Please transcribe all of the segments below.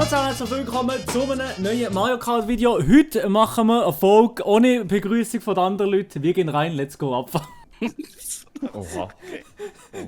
Hallo zusammen, herzlich willkommen zu einem neuen Mario Kart Video. Heute machen wir eine Folge ohne Begrüßung von den anderen Leuten. Wir gehen rein, let's go abfahren. Oha.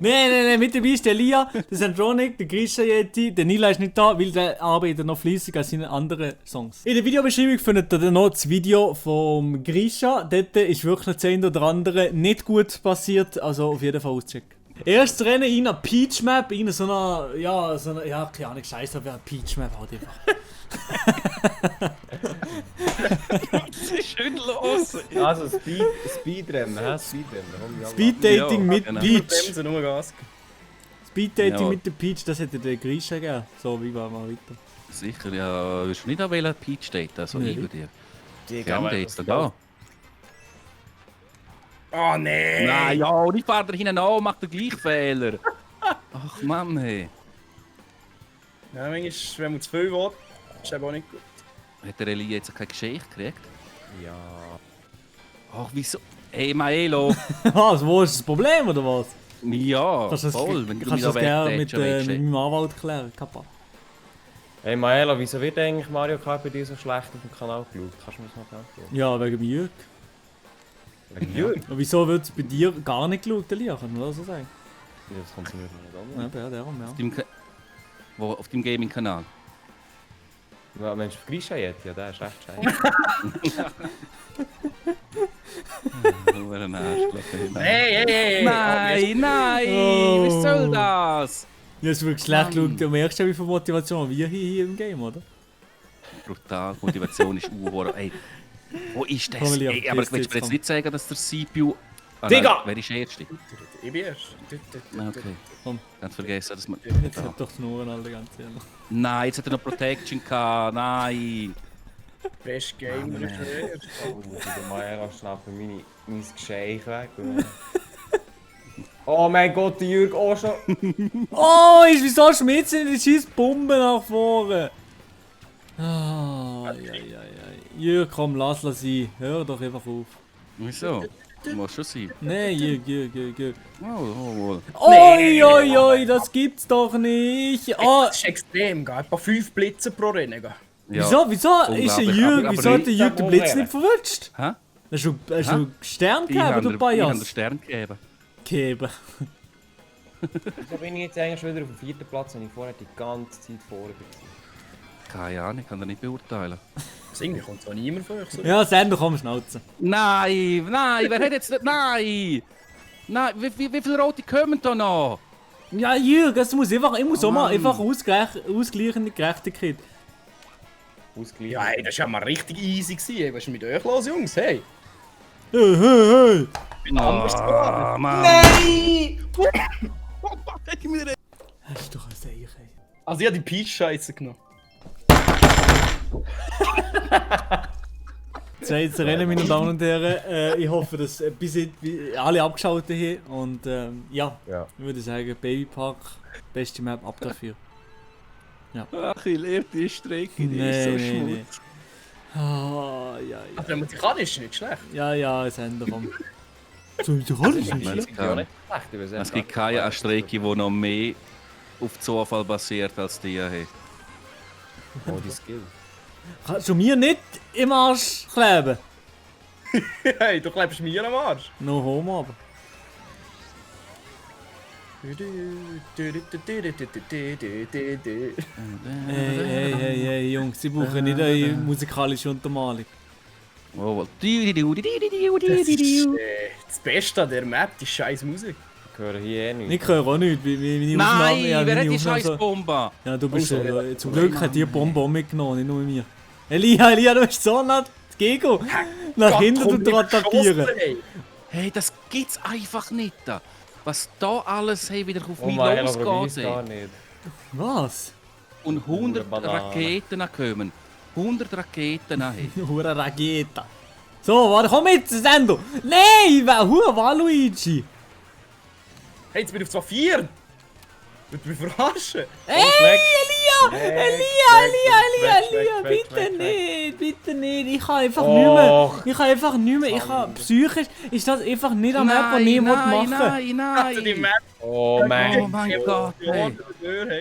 Nein, mit dabei ist der Lia, der Sandronic, der Grisha Yeti, der Nila ist nicht da, weil der arbeitet noch fleissig an seinen anderen Songs. In der Videobeschreibung findet ihr dann noch das Video vom Grisha. Dort ist wirklich das eine oder andere nicht gut passiert, also auf jeden Fall auschecken. Erstes Rennen in einer Peach Map, in so einer, keine Ahnung, scheiße, wer Peach Map hat einfach. Was ist schön los? Also Speedrennen, hä? Speedrennen. Speed Dating Ja, mit genau. Peach. Bremsen, nur Gas. Speed Dating Ja. mit der Peach, das hätte der Grisha gegeben. So, wie war mal weiter. Sicher, ja. Willst du nicht an Peach daten? Also Nee. ich bei dir. Die Gerne dates da. Oh nee! Nein, ja, und ich fahre da hinten an und mache den gleichen Fehler. Ach Mann, hey. Ja, manchmal, wenn man zu viel will, ist aber auch nicht gut. Hat der Eli jetzt keine Geschichte gekriegt? Ja. Ach, wieso? Hey, Maelo. Was, wo ist das Problem oder was? Ja, Kannst du das, voll. Wenn du kannst mich du da das gerne mit wegtätst, meinem Anwalt klären, Kappa? Hey Maela, wieso wird eigentlich Mario Kart bei dir so schlecht auf dem Kanal geschaut? Kannst du mir das mal sagen? Ja, wegen dem Jürg. Wegen Jürgen? Und wieso wird es bei dir gar nicht geschaut, der Lia? Kann man das so sagen? Ja, das kommt mir nicht an. Ja, darum, ja. Auf deinem auf deinem Gaming-Kanal. Ja, Mensch, Grisha jetzt? Ja, der ist recht scheiße. Nur ein Arschloch. Hey! Nein, Oh. was soll das? Ja, es wird schlecht geschaut. Du merkst ja, wie viel Motivation wir hier im Game, oder? Brutal, Motivation ist Ey, wo ist das? Komm, Lia, Ey, aber jetzt, willst du mir jetzt komm. nicht sagen, dass der CPU... Digga! Wer ist der Erste? Ich bin erst. Okay, Komm. ganz vergessen, dass man... Jetzt hat doch die Nuren alle ganz ehrlich. Nein, jetzt hat er noch Protection gehabt, nein! Best Gamer ist erst. Oh, der Maela schnell für mein Geschenk weg. Oh mein Gott, der Jürg auch schon. Oh, wieso schmitzt denn die scheiß Bombe nach vorne? Ah, ja. Jürg, komm, lass sie. Hör doch einfach auf. Wieso? Muss schon sein. Nein, Jürg. Oh. Oi, das gibt's doch nicht. Oh, Das ist extrem, gell? Etwa 5 Blitze pro Rennen. Gell? Ja. wieso ist der Unglaublich, Jürg, aber wieso hat der nicht Jürg den Blitz am nicht verwutscht? Hä? Hast du einen Stern Ich gegeben, habe du den Bias? Stern gegeben. Geben. Wieso bin ich jetzt eigentlich schon wieder auf dem 4. Platz, wenn ich vorher die ganze Zeit vorne war? Keine Ahnung, ich kann das nicht beurteilen. Das irgendwie kommt so niemand von euch so. Ja, Sender, komm, schnauzen. Nein, wer hat jetzt nicht... Nein! Nein, wie viele Rote kommen da noch? Ja, Jürg, es muss einfach, ich muss auch mal Mann. einfach ausgleichende Gerechtigkeit. Ausgleich. Ja, hey, das war ja mal richtig easy gewesen. Was ist mit euch los, Jungs? Hey, Hey. ich bin anders geworden. Mann! Nein! Das ist doch ein Seich, ey. Also ich habe die Peach-Scheiße genommen. Zweites Rennen, meine Damen und Herren. Ich hoffe, dass bis jetzt alle abgeschaltet haben. Und ja, Ja. ich würde sagen, Babypark, beste Map ab dafür. Ach, ich lehre die Strecke, die ist so Nee. schmutz. Ah, Also wenn man die kann, ist nicht schlecht. ja, Sender, komm. So, du kannst Ich nicht meine, schlecht. Ja, nicht schlecht, ich weiß Es gibt keine Strecke, die noch mehr auf Zufall basiert als die hier. Oh, die Skill. Kannst du mir nicht im Arsch kleben? Hey, du klebst mir am Arsch. No homo, aber. Hey, Jungs, sie brauchen nicht eine musikalische Untermalung. Oh, Das Beste an der Map, die scheiß Musik. Ich höre hier eh nichts. Ich höre auch nicht, wie Nein, wer hat die Aufnahme scheiß so. Bombe? Ja, du bist Also, zum Glück hat die Bombe auch mitgenommen, nicht nur mir. Elia, du bist so nah Gego. Nach Gott, hinten komm, und dran nicht geschossen, attackieren. ey. Hey, das gibt's einfach nicht. Was da alles hey, wieder auf Oh mich mein Gott, aber losgeht. gar nicht. Was? Und 100 Banane. Raketen kommen. 100 Raketen hey. Hure Raketa. So, warte, komm mit, Sendo. Nein, hure Waluigi. Hey, jetzt bin ich auf 2-4. Willst du mich verarschen? Ey, Elia! Elia! Bitte nicht, bitte nicht. Ich kann einfach nicht mehr. Ich kann einfach nicht mehr. Ich kann psychisch. Ist das einfach nicht am Map, was niemand machen. Also die Map. Oh mein Oh mein Gott, ey.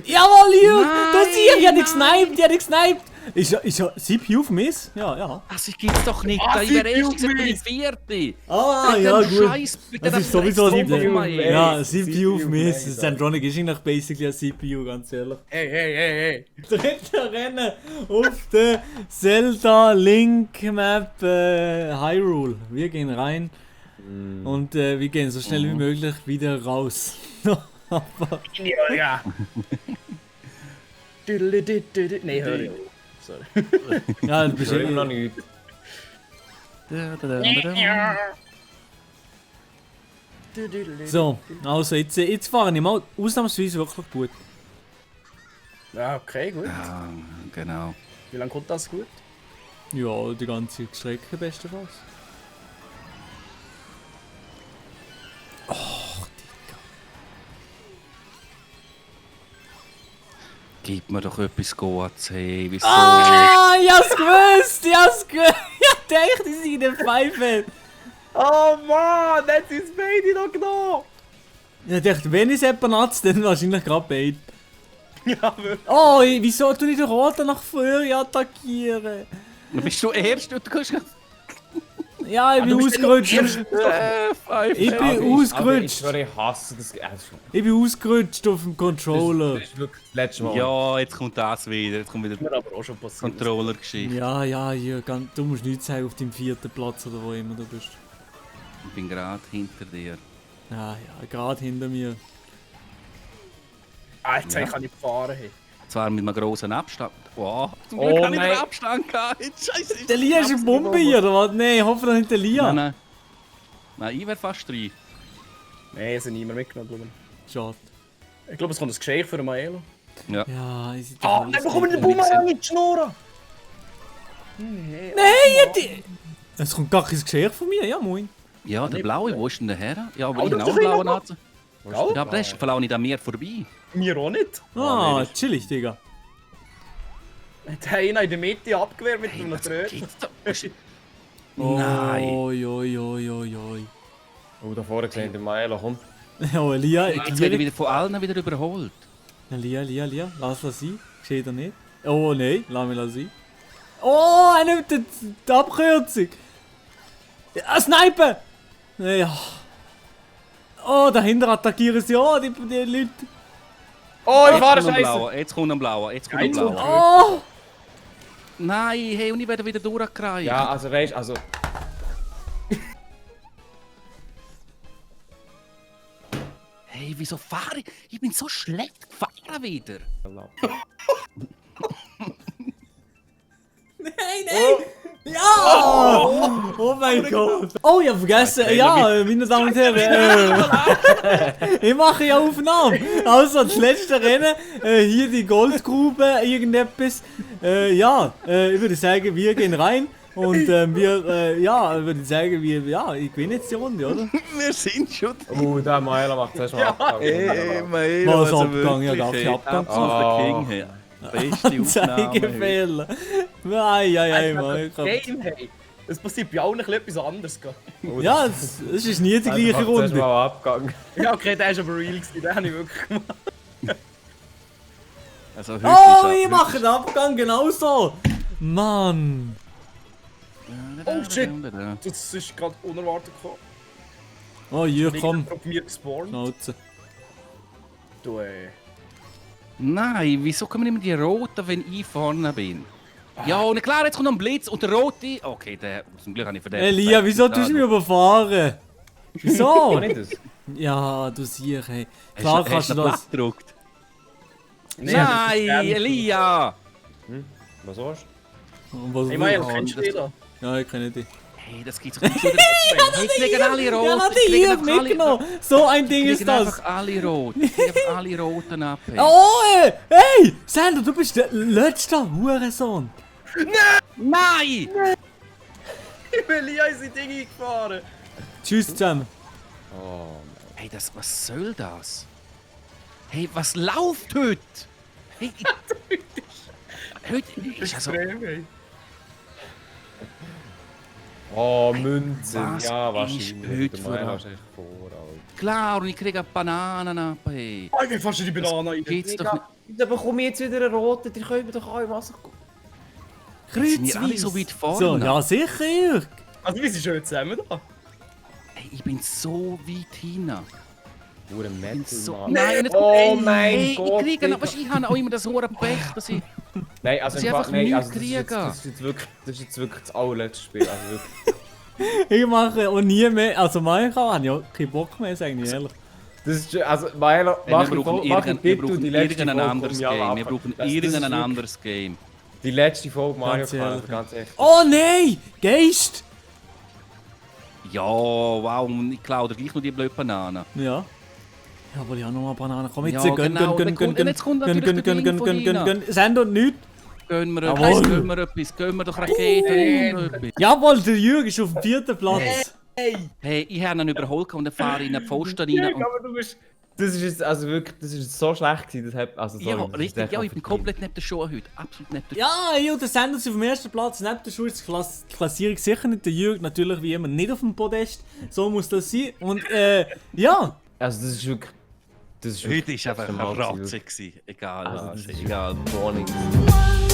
Jawohl, Liu! Nein, Du siehst, ich hab dich nein. gesniped, Ist ja CPU auf Miss? Ja. Das gibt's doch nicht. Ah, Ich wäre CPU erst gesagt, die vierte. Ah, Mit ja, dem gut. Scheiß, mit Das dem ist sowieso Scheiß die Nummer, ey. Ja, CPU auf CPU Miss. mega. Sandronic ist eigentlich basically ein CPU, ganz ehrlich. Hey. Dritte Rennen auf der Zelda Link Map Hyrule. Wir gehen rein und wir gehen so schnell wie möglich wieder raus. Ja. Nein, hör ich. Sorry. Ja, du bist Ich immer noch eh... nicht. So, also jetzt fahren ich mal ausnahmsweise wirklich gut. Ja, okay, gut. Ja, genau. Wie lange kommt das gut? Ja, die ganze Strecke bestenfalls. Gib mir doch etwas GOAC, wieso? Ah, ich hab's gewusst! Ich dachte, die sind in der Pfeife. Oh Mann, das ist beide noch genommen! Ich dachte, wenn ich jemanden hat's, dann wahrscheinlich gerade beide. Ja, wirklich. Oh, wieso tu ich den Roten nach vorne attackieren? Bist du erst? Du kannst Ja, ich bin du bist ausgerutscht. Pfeife. Ich bin Aber ich ausgerutscht. schwöre, ich hasse das. Ich bin ausgerutscht auf dem Controller. Das ist wirklich das letzte Mal. Ja, jetzt kommt das wieder. Jetzt kommt wieder Mir aber auch schon passiert. Controller-Geschichte. Ja, hier, du musst nichts sagen auf deinem 4. Platz oder wo immer du bist. Ich bin gerade hinter dir. Ja, gerade hinter mir. Alter, ich kann nicht fahren. Hey. Zwar mit einem grossen Abstand. Wow, zum Oh Glück habe ich nein. den Abstand gehabt. Scheiße. Der Lia ist eine Bombe hier, oder was? Nein, ich hoffe doch nicht der Lia. Nein. Nein, ich wäre fast rein. Nein, es sind niemand mitgenommen, glaube ich. Schade. Ich glaube, es kommt ein Geschenk für Maelo. Ja. Ja, ich sehe Ah, nein, bekommen wir den Bumerang in die Schnur! Nein, es kommt gar kein Geschenk von mir, ja moin. Ja, der blaue, wo ist denn der her? Ja, aber Oh, ich das habe ist auch doch einen blauen immer Nase. Wo ist Ja, der Ja, aber der ist verlaune ich an mir vorbei. Mir auch nicht. Ah, chillig, Digga. Der eine in der Mitte abgewehrt mit Hey, einem was Tröd. gibt's da? Nein. Oi. Oh, da vorne gesehen, der Maelo, komm. Ja, Lia, Jetzt werde ich wieder von allen wieder überholt. Lia, lass sein. Geschieht er nicht? Oh nein, lass mich sein. Oh, er nimmt die Abkürzung. Ja, Sniper! Ja. Oh, dahinter attackieren sie auch, die Leute. Oh, ich fahre Jetzt kommt ein scheiße! blauer, jetzt kommt ein blauer, jetzt kommt ein Geil. blauer. Oh! Nein, hey, und ich werde wieder durchgereicht. Ja, also weißt also. Hey, wieso fahre ich? Ich bin so schlecht gefahren wieder. Nein! Ja! Oh mein Gott! Oh, ich hab vergessen, ja, meine Damen und Herren, ich mache ja Aufnahmen. Also, das letzte Rennen, hier die Goldgrube, irgendetwas. Ja, ich würde sagen, wir gehen rein. Und wir, ja, ich würde sagen, ich gewinne jetzt die Runde, oder? Wir sind schon. Oh, der Maelo macht zuerst mal Abgang. mein Was Abgang, ja, gar kein Abgang. Absoluter King, hey. Beste Aufnahme. Zeigefehler. Ei, Mann. ich hab- Game, hey. Es passiert bei allen etwas anderes. Ja, es ist nie die gleiche Zuerst Runde. mal Abgang. Ja, okay, der ist aber real gewesen, den habe ich wirklich gemacht. Also, heute Oh, ist ich mache den Abgang genauso. Mann. Oh, shit. Das ist gerade unerwartet gekommen. Oh, hier, komm. Ich mir gespawnt. Schnauze. Du, Nein, wieso kommen immer die Roten, wenn ich vorne bin? Ja, und klar, jetzt kommt noch ein Blitz und der Rote. Okay, der, zum Glück habe ich verdammt. Elia, wieso tust du mich überfahren? Wieso? Kann ich das? Ja, du siehst, hey. Klar kannst du das. gedruckt. Nee, Nein, Elia! Was hast Was Ich meine, will- kennst du den da? Ja, ich kenne dich. Hey, das gibt's doch nicht wieder. Hey, ich kriege alle Roten. Ja, na, ich die kriege hier einfach alle- mitgenommen. So ein Ding Ich ist kriege das. einfach alle Roten. Ich kriege einfach alle Roten ab. Hey. Oh, hey! Sander, du bist der letzte Hurensohn. Nein! Ich bin Lia in sein Ding gefahren. Tschüss zusammen. Oh, Hey, das, was soll das? Hey, was läuft heute? Hey, heute ist also... Extrem, ey. Oh, Münzen. was Ja, ist wahrscheinlich. heute Der für Meier ein- ist echt vor, Alter. Klar, und ich kriege Bananen ab, hey. Oh, ich bin fast in die Banane rein. Geht's doch nicht... Da bekomme ich jetzt wieder einen roten, die können wir doch auch Wasser gucken. Sind wir alle so weit vorne? So, ja sicher, Jürg. Also, wir sind schon zusammen da. Hey, ich bin so weit hinten. Pure Metal, So, Mann. nein, jetzt Oh mein hey, Gott, ich kriege noch, Digga. weißt, ich habe auch immer das hohe Pech, dass ich... Nein, also dass ich im Fall- einfach nein, nichts also kriege. das ist jetzt wirklich das allerletzte Spiel. Also wirklich. Ich mache auch nie mehr. Also Minecraft habe ich auch keinen Bock mehr, sage ich ehrlich. Das ist schon, also Meier, Hey, mach wir ich brauchen, mach ich wir bitte brauchen die letzte irgendein Folge anderes vom Jahr Game. Wir anfangen. brauchen Das ist irgendein wirklich anderes Game. Die letzte Folge Mario Ganz Kart, ehrlich. ganz echt. Oh nein! Geist! Ja, wow, und ich klaue dir gleich noch die blöde Banane. Ja. Ja, aber ich habe noch mal Bananen. Komm jetzt, Ja, gönn, genau, gönn, dann gönn, kommt- gönn, jetzt kommt gönn, natürlich gönn, der gönn, Ding gönn, von gönn, Ihnen. gönn. Send doch nichts. Gönn mir Jawohl. etwas, gönn mir etwas, gönn mir doch Raketen, gönn mir etwas. Jawohl, der Jürg ist auf dem 4. Platz. Hey, ich habe ihn überholt und dann fahre ich in den Pfosten rein. Und, Aber du bist... Das ist jetzt, also wirklich, das ist jetzt so schlecht gewesen, das hat, also sorry, ja, das ist richtig, echt ja, ich bin einfach komplett neben der Show heute. Absolut neben der Ja, ich und der Sender sind auf dem 1. Platz. Neben der Schule ist die Klassierung sicher nicht. Der Jürg natürlich wie immer nicht auf dem Podest. So muss das sein. Und ja. Also das ist wirklich... Das ist Heute war einfach normal eine gewesen, Ratze. Egal, Also, was das es ist ist, egal. Warning. One